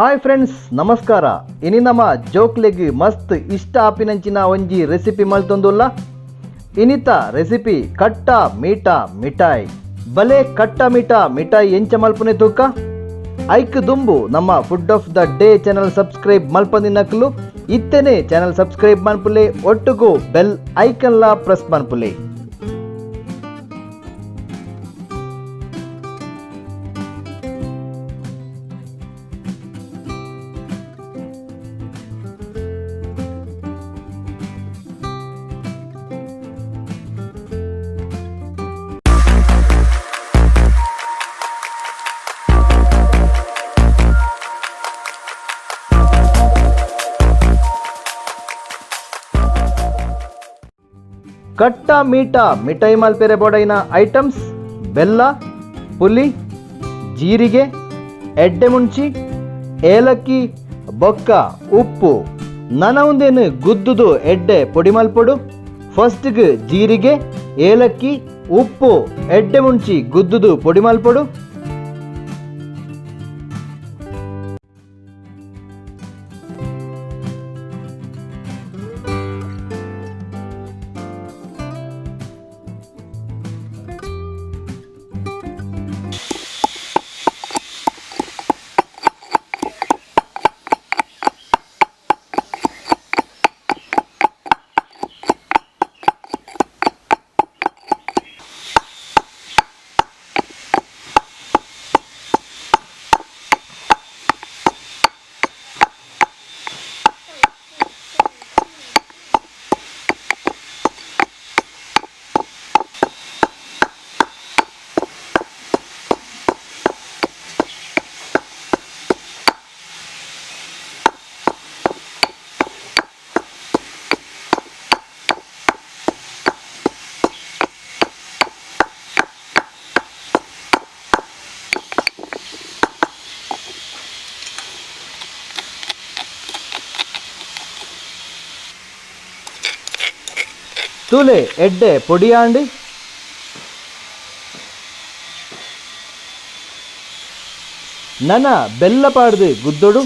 Hi friends, ನಮಸ್ಕಾರ. ಇನಿ ನಮ ಜೋಕ್ಲೆಗ್ ಮಸ್ತ್ ಇಷ್ಟ ಆಪಿನಂಚಿನ ಒಂಜಿ ರೆಸಿಪಿ ಮಲ್ತೊಂದುಲ್ಲ. ಇನಿತ ರೆಸಿಪಿ ಕಟ್ಟ ಮೀಟಾ ಮಿಠಾಯಿ. ಬಲೆ ಕಟ್ಟ ಮೀಟಾ ಮಿಠಾಯಿ ಎಂಚ ಮಲ್ಪುನೆ ತೂಕ. ಐಕ್ ದುಂಬು ನಮ್ಮ food of the day channel subscribe ಮಲ್ಪಂದಿನಕ್ಲು ಇತ್ತನೆ ಚಾನಲ್ ಸಬ್ಸ್ಕ್ರೈಬ್ ಮನ್ಪುಲೆ, ಒಟ್ಟುಗು ಬೆಲ್ ಐಕನ್ಲ ಪ್ರೆಸ್ ಮನ್ಪುಲೆ. ಕಟ್ಟ ಮೀಟಾ ಮಿಠಾಯಿ ಮಲ್ಪೆರೆ ಬೋಡೈನ ಐಟಮ್ಸ್: ಬೆಲ್ಲ, ಪುಲಿ, ಜೀರಿಗೆ, ಎಡ್ಡೆ ಮುಂಚಿ, ಏಲಕ್ಕಿ, ಬೊಕ್ಕ ಉಪ್ಪು. ನನ ಉಂದೆನ್ ಗುದ್ದುದು ಎಡ್ಡೆ ಪೊಡಿ ಮಲ್ಪೊಡು. ಫಸ್ಟ್ಗ್ ಜೀರಿಗೆ, ಏಲಕ್ಕಿ, ಉಪ್ಪು, ಎಡ್ಡೆ ಮುಂಚಿ ಗುದ್ದುದು ಪೊಡಿ ಮಲ್ಪೊಡು. ತೂಲೆ ಎಡ್ಡೆ ಪೊಡಿಯಾಂಡ್. ನನ ಬೆಲ್ಲ ಪಾಡ್ದು ಗುದ್ದೊಡು.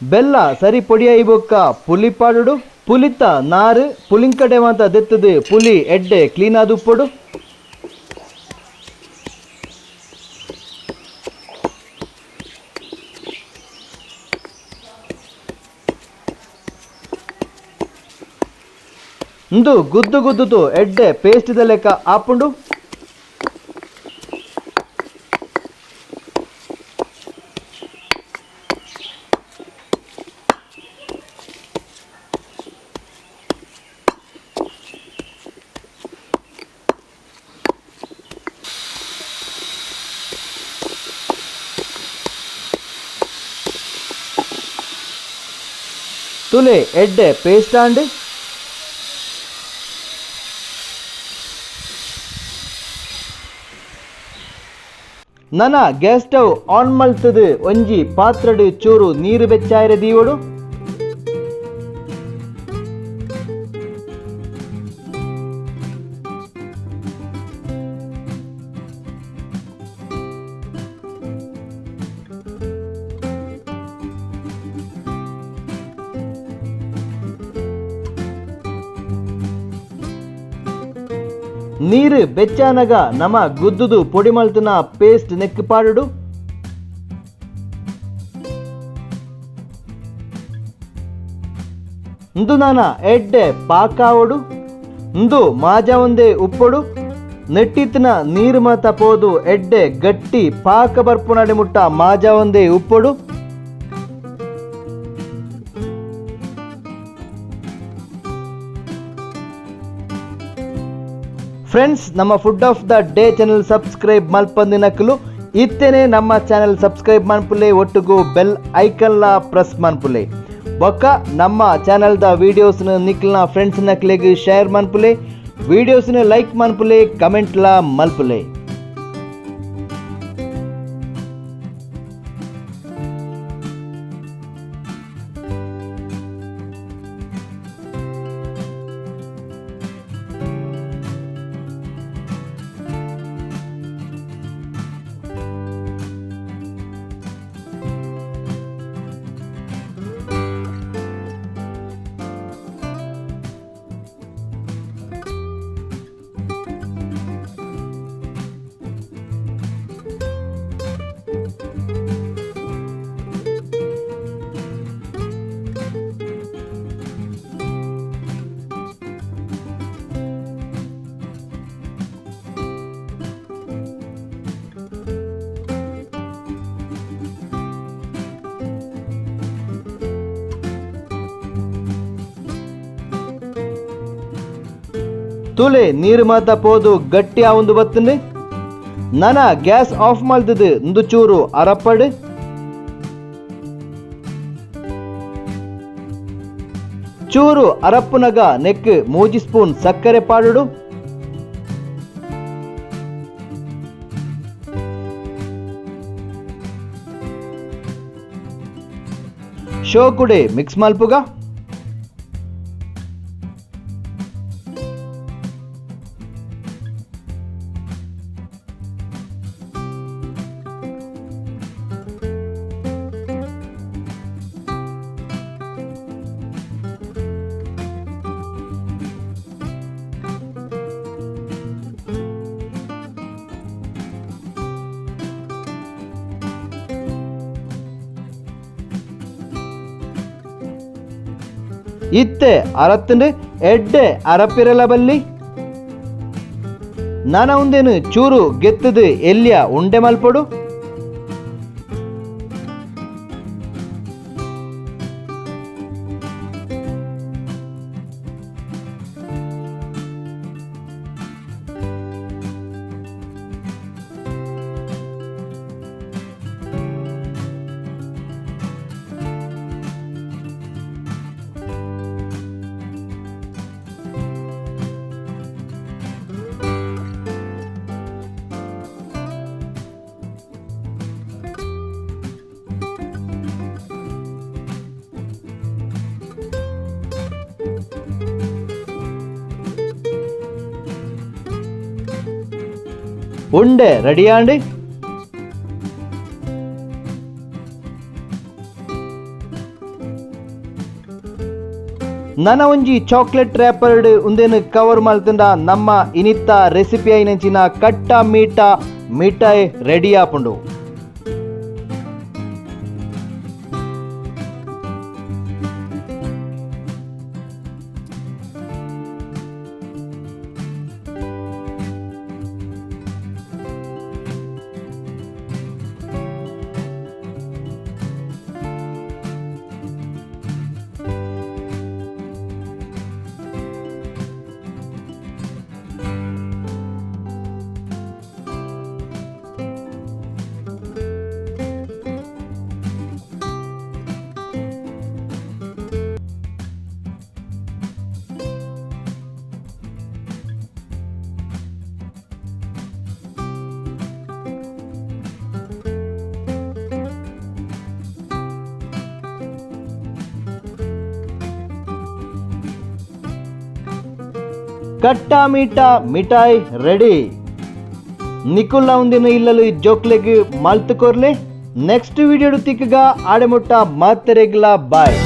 ಬೆಲ್ಲ ಸರಿ ಪೊಡಿಯಾಯಿ ಬೊಕ್ಕ ಪುಲಿ ಪಾಡುಡು. ಪುಲಿತ ನಾರು ಪುಲಿಂಕಡೆ ಮಾತ ದೆತ್ತದು ಪುಲಿ ಎಡ್ಡೆ ಕ್ಲೀನ್ ಆದ್ ಉಪ್ಪೊಡು. ಇಂದು ಗುದ್ದು ಗುದ್ದುದು ಎಡ್ಡೆ ಪೇಸ್ಟ್ ದ ಲೆಕ್ಕ ಆಪುಂಡು. ತುಲೆ ಎಡ್ಡೆ ಪೇಸ್ಟ್ ಆಂಡ್. ನನ ಗ್ಯಾಸ್ ಸ್ಟವ್ ಆನ್ ಮಲ್ತದು ಒಂಜಿ ಪಾತ್ರಡ್ ಚೂರು ನೀರು ಬೆಚ್ಚಾಯರೆ ದೀವೊಡು. ನೀರು ಬೆಚ್ಚಾನಗ ನಮ ಗುದ್ದುದು ಪೊಡಿ ಮಲ್ತುನ ಪೇಸ್ಟ್ ನೆಕ್ ಪಾಡುಡು. ಇಂದು ನಾನ ಎಡ್ಡೆ ಪಾಕಾವೊಡು. ಇಂದು ಮಾಜ ಒಂದೇ ಉಪ್ಪೊಡು. ನೆಟ್ಟಿತ್ತಿನ ನೀರು ಮಾತ ಪೋದು ಎಡ್ಡೆ ಗಟ್ಟಿ ಪಾಕ ಬರ್ಪುನಡೆ ಮುಟ್ಟ ಮಾಜ ಒಂದೇ ಉಪ್ಪೊಡು. Friends, ನಮ್ಮ food of the day channel subscribe ಮಲ್ಪಂದಿನಕಲು ಇತ್ತೇನೆ ನಮ್ಮ ಚಾನೆಲ್ ಸಬ್ಸ್ಕ್ರೈಬ್ ಮನ್ಪುಲೆ, ಒಟ್ಟುಗು ಬೆಲ್ ಐಕನ್ಲ ಪ್ರೆಸ್ ಮನ್ಪುಲೆ. ಬೊಕ್ಕ ನಮ್ಮ ಚಾನೆಲ್ದ ವೀಡಿಯೋಸ್ನ ನಿಕ್ಲ್ನ ಫ್ರೆಂಡ್ಸ್ ನಕ್ಲೆಗ್ ಶೇರ್ ಮನ್ಪುಲೆ, ವೀಡಿಯೋಸ್ನ ಲೈಕ್ ಮನ್ಪುಲೆ, ಕಮೆಂಟ್ಲ ಮಲ್ಪುಲೆ. ತುಲೆ ನೀರು ಮಾತ ಪೋದು ಗಟ್ಟಿ ಆವೊಂದು ಬತ್ತುಂಡು. ನನ ಗ್ಯಾಸ್ ಆಫ್ ಮಲ್ತದು ಇಂದು ಚೂರು ಅರಪ್ಪಡು. ಚೂರು ಅರಪ್ಪುನಗ ನೆಕ್ 3 ಸ್ಪೂನ್ ಸಕ್ಕರೆ ಪಾಡುಡು. ಶೋಕುಡೆ ಮಿಕ್ಸ್ ಮಲ್ಪುಗ. ಇತ್ತೆ ಅರತ್ತಂಡು ಎಡ್ಡೆ ಅರಪಿರಲ ಬಲ್ಲಿ. ನಾನ ಉಂದೇನು ಚೂರು ಗೆತ್ತದು ಎಲ್ಲಿಯ ಉಂಡೆ ಮಲ್ಪಡು. ಉಂಡೆ ರೆಡಿಯಾಂಡಿ. ನನ ಒಂಜಿ ಚಾಕ್ಲೇಟ್ ರ್ಯಾಪರ್ಡ್ ಉಂದೇನು ಕವರ್ ಮಲ್ತಂಡ ನಮ್ಮ ಇನಿತ್ತ ರೆಸಿಪಿ ಐನಂಚಿನ ಕಟ್ಟ ಮೀಟ ಮಿಠಾಯಿ ರೆಡಿ ಆಪುಂಡು. ಕಟ್ಟಾ ಮೀಟಾ ಮಿಠಾಯಿ ರೆಡಿ. ನಿಕುಲ್ಲ ಒಂದಿನ ಇಲ್ಲಲು ಜೋಕ್ಲೆಗ್ ಮಲ್ತುಕೊರ್ಲೆ. ನೆಕ್ಸ್ಟ್ ವಿಡಿಯೋ ತಿಕ್ಕಗ ಆಡೆಮುಟ್ಟ ಮಾತೆರೆಗ್ಲ ಬಾಯ್.